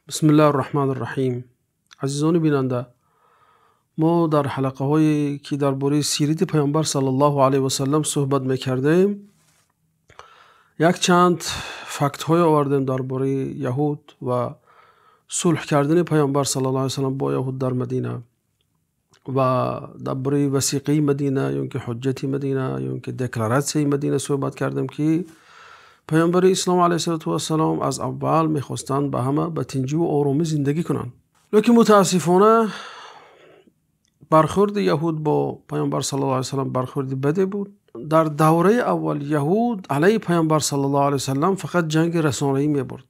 Бисмиллаҳир Раҳмонир Раҳим. Азизони бинанда, мо дар ҳалқаҳое ки дар бораи сирати Паёмбар саллаллоҳу алайҳи васаллам суҳбат мекардем, якчанд фактҳое овардем дар бораи яҳуд ва сулҳ кардани Паёмбар саллаллоҳу алайҳи васаллам бо яҳуд дар Мадина ва дар бораи васиқаи Мадина ё инки ҳуҷҷати Мадина ё инки декларатсияи Мадина суҳбат кардем, ки Паёмбари Ислом алайҳиссалоту вассалом аз аввал мехостанд ба ҳама ба танҷӣ ва оромӣ зиндагӣ кунанд. Лекин мутаассифона бархӯрди яҳуд бо Паёмбар саллаллоҳу алайҳи васаллам бархӯрди бадӣ буд. Дар давраи аввал яҳуд алайҳи Паёмбар саллаллоҳу алайҳи васаллам фақат ҷанги расонаӣ мебурд.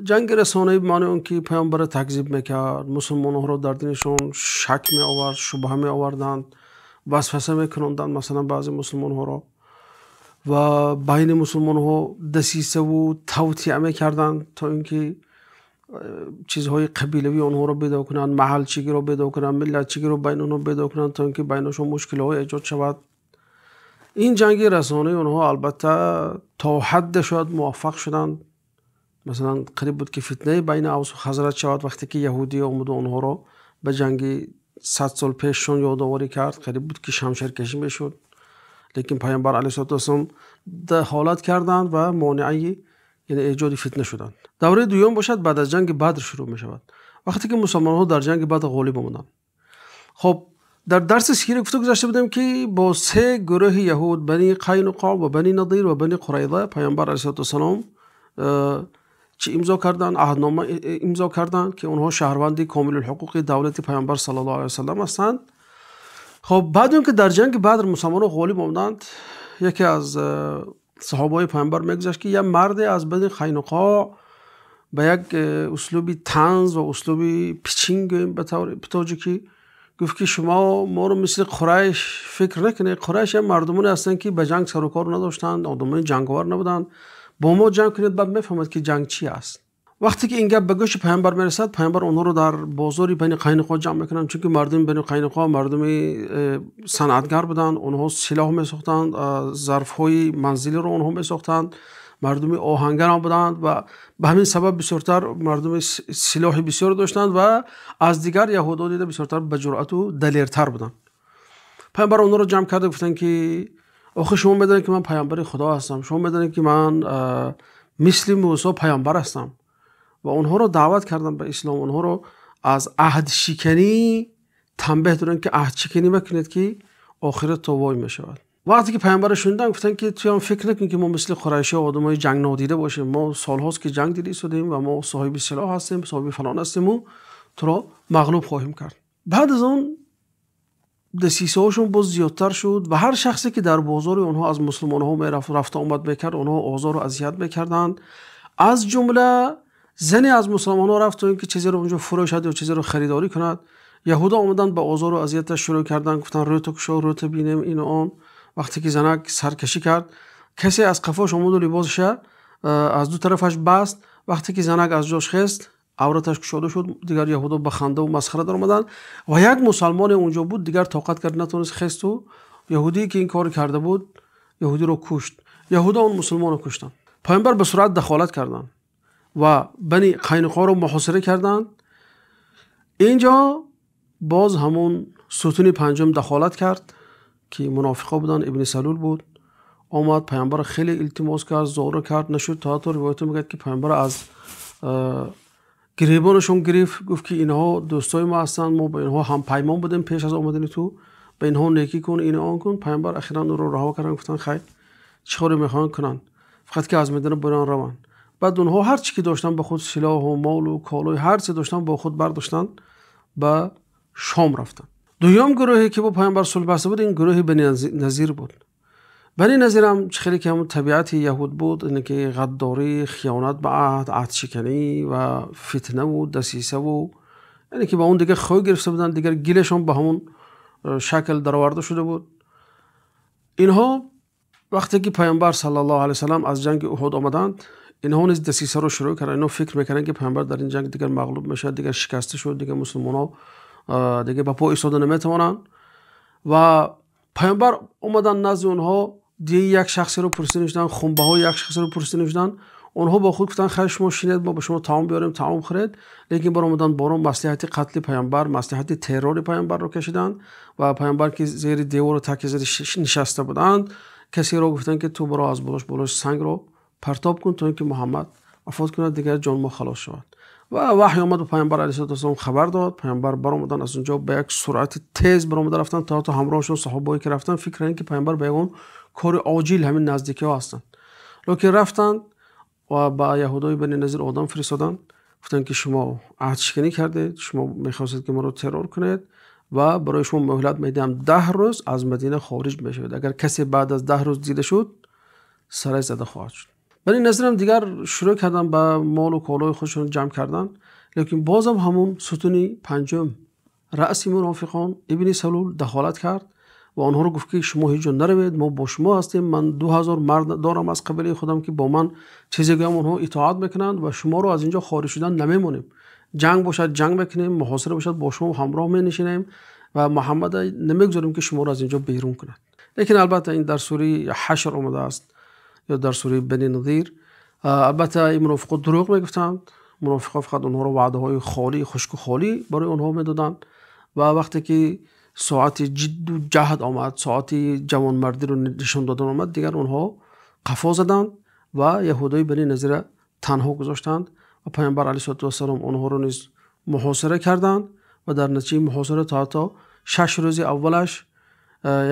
Ҷанги расонаӣ ба маънии он ки Паёмбарро такзиб мекард, мусулмононро дар динашон шак меовард, шубҳа меоварданд, васваса мекунонданд масалан баъзе мусулмонҳоро ва байни мусулмонҳо дасисаву тавтиа мекарданд то инки чизҳои қабилавии онҳоро бедор кунанд, маҳалчигиро бедор кунанд, миллатчигиро байни онҳо бедор кунанд то инки байнашон мушкилҳо эҷод шавад. Ин ҷанги расонаи онҳо албатта то ҳадде шояд муваффақ шуданд. Масалан қариб буд ки фитнаи байни Авс ва Хазраҷ шавад вақте ки яҳудӣ омад ва онҳоро ба ҷанги 100 сол пешшон ёдоварӣ кард. Қариб буд ки шамшеркашӣ мешуд, лекин Паёмбар алайҳиссалоту вассалом дахолат карданд ва монеаи яъне эҷоди фитна шуданд. Давраи дуюм бошад баъд аз ҷанги Бадр шурӯъ мешавад, вақте ки мусулмонҳо дар ҷанги Бадр ғолиб омаданд. Хуб, дар дарси сира гуфта гузашта будем ки бо се гурӯҳи яҳуд, Бани Қайнуқо ва Бани Надир ва Бани Қурайза, Паёмбар алайҳиссалоту вассалом чӣ имзо карданд? Аҳднома имзо карданд ки онҳо шаҳрванди комилулҳуқуқи давлати Паёмбар саллаллоҳу алайҳи васаллам ҳастанд. Хуб, баъд он ки дар ҷанги Бадр мусулмонҳо ғолиб омаданд, яке аз саҳобаҳои Паёмбар мегузашт ки як марде аз Бани Қайнуқо ба як услуби танз ва услуби пичинг ба таври тоҷикӣ гуфт ки шумо моро мисли Қурайш фикр накунед. Қурайш ҳам мардумоне ҳастанд ки ба ҷанг сару кор надоштанд, одамони ҷанговар набуданд. Бо мо ҷанг кунед, баъд мефаҳмад ки ҷанг чӣ аст. Вақте ки ин гап ба гӯши Паёмбар мерасад, Паёмбар онҳоро дар бозори Бани Қайнуқо ҷамъ мекунанд, чунки мардуми Бани Қайнуқо мардуми санъатгар буданд. Онҳо силоҳ месохтанд, зарфҳои манзилиро онҳо месохтанд, мардуми оҳангар ҳам буданд ва ба ҳамин сабаб бисёртар мардуми силоҳи бисёр доштанд ва аз дигар яҳудо дида бисёртар ба ҷуръату далертар буданд. Паёмбар онҳоро ҷамъ карда гуфтанд ки охир шумо медонед ки ман паёмбари Худо ҳастам, шумо медонед ки ман мисли Мусо паёмбар ҳастам. Ва онҳоро даъват кардам ба ислом, онҳоро аз аҳдшиканӣ танбеҳ доданд ки аҳдшиканӣ макунед ки охират то вой мешавад. Вақте ки паёмбарро шуниданд гуфтанд ки ту ҳам фикр накун ки мо мисли қурайшиҳо одамони ҷанг нодида бошем, мо солҳост ки ҷанг дида истодем ва мо соҳиби силоҳ ҳастем, соҳиби фалон ҳастем ва туро мағлуб хоҳем кард. Баъд аз он дасисаҳошон боз зиёдтар шуд ва ҳар шахсе ки дар бозори онҳо аз мусулмонҳо мерафт, рафта омад мекард, онҳо озору азият мекарданд. Аз ҷумла зане аз мусулмонҳо рафт то инки чизеро онҷо фурӯшад ё чизеро харидорӣ кунад. Яҳудо омаданд ба озору азияташ шурӯъ карданд, гуфтанд рӯ то кушо, рӯ то бинем, ин ва он. Вақте ки занак саркашӣ кард, касе аз қафош омад ва либосаша аз ду тарафаш баст. Вақте ки занак аз ҷош хест, авраташ кушода шуд. Дигар яҳудо ба ханда ва масхара даромаданд ва як мусалмоне онҷо буд, дигар тоқат кард натавонист, хесту яҳудие ки ин кор карда буд яҳудиро кушт. Яҳудо он мусулмонро куштанд. Паёмбар ба суръат дахолат карданд ва Бани Қайнуқоро муҳосира карданд. Инҷо боз ҳамон сутуни панҷум дахолат кард ки мунофиқҳо буданд, Ибни Салул буд. Омад паёмбарро хеле илтимос кард, зора кард, нашуд. То ҳатто ривоятҳо мегӯяд ки паёмбар аз гиребонашон гирифт, гуфт ки инҳо дӯстои мо ҳастанд, мо ба инҳо ҳампаймон будем пеш аз омадани ту, ба инҳо некӣ кун, ин он кун. Паёмбар ахиран ӯро раҳо карданд, гуфтанд хайр, чӣ коре мехоҳанд кунанд, фақат ки аз Мадина бурон раванд. Баъд онҳо ҳар чӣ ки доштанд ба худ, силоҳу молу колу ҳар чӣ доштанд бо худ бардоштанд, ба Шом рафтанд. Дуюм гурӯҳе ки бо Паёмбар сулҳ баста буд, ин гурӯҳи Бани Назир буд. Бани Назир ҳам чӣ хеле ки ҳамон табиати яҳуд буд, ине ки ғаддорӣ, хиёнат ба аҳд, аҳдшиканӣ ва фитнаву дасисаву, яъне ки ба он дигар хӯй гирифта буданд, дигар гилашон ба ҳамон шакл дароварда шуда буд. Инҳо вақте ки Паёмбар саллаллоҳу алайҳи васаллам аз ҷанги Уҳуд омаданд, инҳо низ дасисаро шурӯъ карданд. Инҳо фикр мекарданд ки Паёмбар дар ин ҷанг дигар мағлуб мешавад, дигар шикаста шуд, дигар мусулмонҳо дигар ба по истода наметавонанд. Ва Паёмбар омаданд назди онҳо, дияи як шахсеро пурсида шуданд, хунбаҳои як шахсеро пурсида шуданд. Онҳо бо худ гуфтанд хайр, шумо шинед, мо ба шумо таом биёрем, таом хӯред. Лекин баромаданд борон маслиҳати қатли паёмбар, маслиҳати террори паёмбарро кашиданд ва паёмбар ки зери девор такя зада нишаста буданд, касеро гуфтанд ки ту бирав аз болош санг партоб кун то инки Муҳаммад вафот кунад, дигар ҷони мо халос шавад. Ва ваҳй омад ба паёмбар алайҳиссалом, хабар дод. Паёмбар баромаданд аз он ҷо ба як суръати тез баромада рафтанд то ҳамроҳашон саҳобаҳое ки рафтанд фикр карданд ки паёмбар ба як кори оҷил ҳамин наздикиҳо ҳастанд. Лекин рафтанд ва ба яҳудои Бани Назир одам фиристоданд, гуфтанд ки шумо аҳдшиканӣ кардед, шумо мехостед ки моро террор кунед ва барои шумо муҳлат медиҳам 10 рӯз аз Мадина хориҷ мешавед. Агар касе баъд аз 10 рӯз дида шуд, сараш зада хоҳад шуд. Бани Назир ҳам дигар шурӯъ карданд ба мол ва колои худашон ҷамъ кардан, лекин боз ҳам ҳамон сутуни панҷум раъси мунофиқон Ибни Салул дахолат кард ва онҳоро гуфт ки шумо ҳеҷ ҷо наравед, мо бо шумо ҳастем, ман 2000 мард дорам аз қабилаи худам ки бо ман чизе гӯям онҳо итоат мекунанд ва шуморо аз инҷо хориҷ шудан намемонем. ҷанг бошад ҷанг мекунем, муҳосира бошад бо шумо ҳамроҳ менишинем ва Муҳаммад намегузорем ки шуморо аз инҷо берун кунад. Лекин албатта ин дар сураи Ҳашр омадааст ё дар сураи Бани Назир. Албатта ин мунофиқон дурӯғ мегуфтанд. Мунофиқон фақат онҳоро ваъдаҳои холӣ, хушк ва холӣ барои онҳо медоданд ва вақте ки соати ҷидду ҷаҳд омад, соати ҷавонмардиро нишон додан омад, дигар онҳо қафо заданд ва яҳудои Бани Назирро танҳо гузоштанд ва паёмбар алайҳиссалом онҳоро низ муҳосира карданд ва дар натиҷаи муҳосира то ҳатто 6 рӯзи аввалаш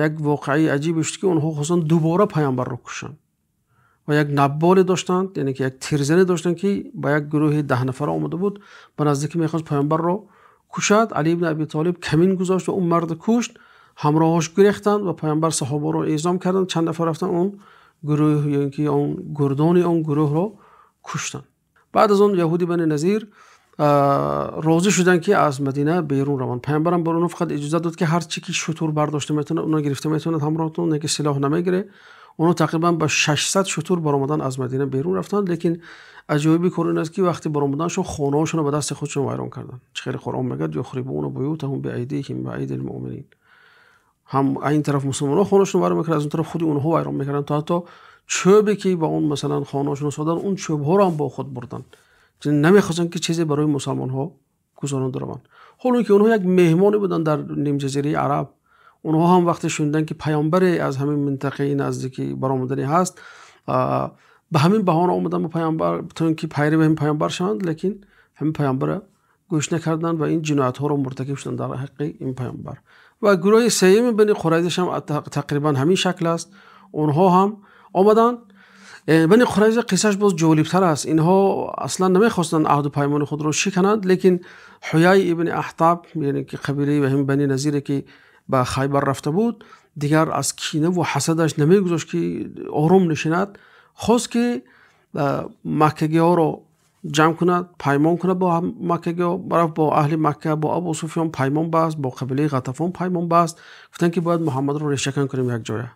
як воқеаи аҷибе шуд ки онҳо хостанд дубора паёмбарро кушанд ва як набболе доштанд, яъне ки як тирзане доштанд ки ба як гурӯҳи 10 нафара омада буд, ба наздикӣ мехост паёмбарро кушад. Алӣ ибни Абӣ Толиб камин гузошт ва он мард кушт, ҳамроҳаш гурехтанд ва паёмбар саҳобаро эъзом карданд. Чанд нафар рафтанд он гурӯҳ ё инки он гурдони он гурӯҳро куштанд. Баъд аз он яҳуди Бани Назир розӣ шуданд ки аз Мадина берун раванд. Паёмбар ҳам бар онҳо фақат иҷоза дод ки ҳар чӣ ки шутур бардошта метавонад онҳо гирифта метавонад ҳамроҳатон, на ки силоҳ намегирад. Онҳо тақрибан ба 600 шутур баромадан аз Мадина берун рафтанд. Лекин аҷоиби кор ин аст ки вақте баромаданшон хонаҳошонро ба дасти худшон вайрон карданд. Чӣ хеле Қуръон мегӯяд юхрибуна буютаҳум биайдиҳим ва айдил муъминин. Ҳам ин тараф мусулмонҳо хонаҳошонро вайрон мекарданд, аз он тараф худи онҳо вайрон мекарданд, то ҳатто чӯбе ки ба он масалан хонаҳошонро сохтанд, он чӯбҳоро ҳам бо худ бурданд. Чун намехостанд ки чизе барои мусулмонҳо гузаронда раванд. Ҳол он ки онҳо як меҳмоне буданд дар нимҷазираи араб. Онҳо ҳам вақте шуниданд ки паёмбаре аз ҳамин минтақаи наздикӣ баромаданӣ ҳаст, ба ҳамин баҳона омаданд ба паёмбар то инки пайрави ҳамин паёмбар шаванд, лекин ҳамин паёмбарро гӯш накарданд ва ин ҷиноятҳоро муртакиб шуданд дар ҳаққи ин паёмбар. Ва гурӯҳи сеюми Бани Қурайза ҳам тақрибан ҳамин шакл аст. Онҳо ҳам омаданд. Бани Қурайза қиссааш боз ҷолибтар аст. Инҳо аслан намехостанд аҳду паймони худро шикананд, лекин Ҳуяй ибни Аҳтаб, яъне ки қабилаи ҳамин Бани Назире ки ба Хайбар рафта буд, дигар аз кина ва ҳасадаш намегузошт ки ором нишинад. Хост ки маккагиҳоро ҷамъ кунад, паймон кунад бо маккагиҳо. Рафт бо аҳли Макка, бо Абу Суфён паймон баст, бо қабилаи Ғатафон паймон баст. Гуфтанд ки бояд Муҳаммадро решакан кунем як ҷоя.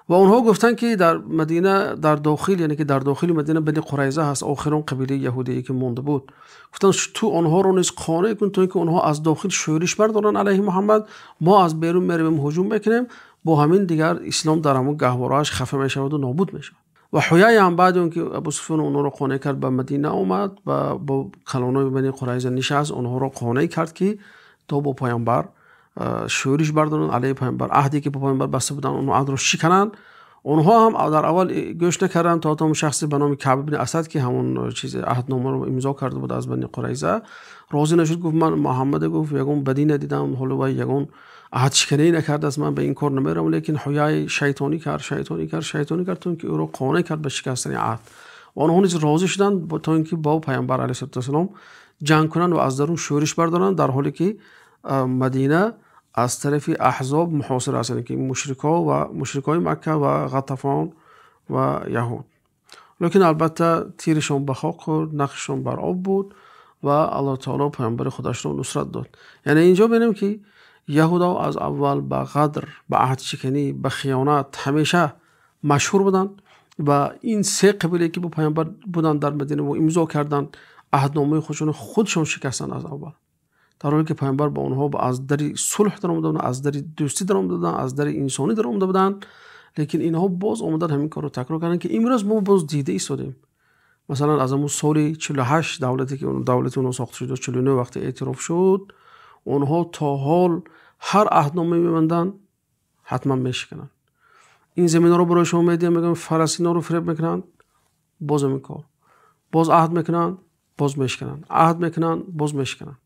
Ва онҳо гуфтанд ки дар Мадина, дар дохил, яъне ки дар дохили Мадина Бани Қурайза ҳаст, охирон қабилаи яҳудие ки монда буд. Гуфтанд ту онҳоро низ қонеъ кун то инки онҳо аз дохил шӯриш бардоранд алайҳи Муҳаммад, мо аз берун меравем ҳуҷум мекунем, бо ҳамин дигар ислом дар ҳамон гаҳворааш хафа мешавад ва нобуд мешавад. Ва Ҳуяй ҳам баъд он ки Абу Суфён онҳоро қонеъ кард ба Мадина омад ва бо калонои Бани Қурайза нишаст, онҳоро қонеъ кард ки то бо паёмбар шӯриш бардоранд алайҳи паёмбар, аҳде ки бо паёмбар баста буданд он аҳдро шикананд. Онҳо ҳам дар аввал гӯш накарданд то он шахсе ба номи Каъб ибни Асад ки ҳамон чиз аҳдномаро имзо карда буд аз Бани Қурайза розӣ нашуд. Гуфт ман Муҳаммад, гуфт ягон бадӣ надидам, ҳоло вай ягон аҳдшиканӣ накардааст, ман ба ин кор намеравам. Лекин Ҳуяй шайтонӣ кард, шайтонӣ кард, шайтонӣ кард то инки ӯро қонеъ кард ба шикастани аҳд. Ва онҳо низ розӣ шуданд то инки бо паёмбар алайҳиссалом ҷанг кунанд ва аз дарун шӯриш бардоранд, дар ҳоле ки Мадина аз тарафи аҳзоб муҳосира аст, яъне ки мушрикҳо ва мушрикҳои Макка ва Ғатафон ва яҳуд. Лекин албатта тирашон ба хок хӯрд, нақшашон бар об буд ва Аллоҳ таоло паёмбари худашро нусрат дод. Яъне инҷо бинем ки яҳудо аз аввал ба ғадр, ба аҳдшиканӣ, ба хиёнат ҳамеша машҳур буданд ва ин се қабилае ки бо паёмбар буданд дар Мадина ва имзо карданд аҳдномаи худшонро худшон шикастанд аз аввал, дар ҳоле ки паёмбар ба онҳо аз дари сулҳ даромада буданд, аз дари дӯстӣ даромада буданд, аз дари инсонӣ даромада буданд. Лекин инҳо боз омаданд ҳамин корро такрор карданд ки имрӯз мо боз дида истодем. Масалан аз ҳамон соли 48 давлате ки давлати онҳо сохта шуд, 49 вақте эътироф шуд, онҳо то ҳол ҳар аҳднома мебанданд, ҳатман мешикананд. Ин заминҳоро барои шумо медиҳам, мегӯянд, фаластиниҳоро фиреб мекунанд, боз ҳамин кор. Боз аҳд мекунанд, боз мешикананд. Аҳд мекунанд, боз мешикананд.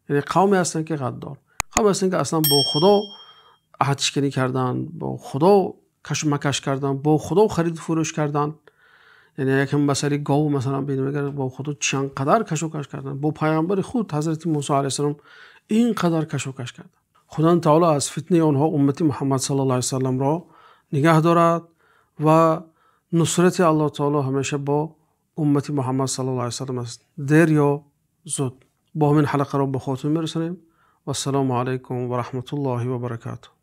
Яъне қавме ҳастанд ки ғаддор. Қавме ҳастанд ки аслан бо Худо аҳдшиканӣ карданд, бо Худо кашмакаш карданд, бо Худо хариду фурӯш карданд. Яъне якам масъалаи гов масалан бинем, агар бо Худо чанд қадар кашокаш карданд, бо паёмбари худ ҳазрати Мусо алайҳиссалом ин қадар кашокаш карданд. Худо таъоло аз фитнаи онҳо уммати Муҳаммад саллаллоҳу алайҳи васаллам ро нигаҳ дорад ва нусрати Аллоҳ таъоло ҳамеша бо уммати Муҳаммад саллаллоҳу алайҳи васаллам аст. Дер ё зуд. Бо ҳамин ҳалқаро ба хотима мерасонем. Вассалому алайкум ва раҳматуллоҳи ва баракотуҳ.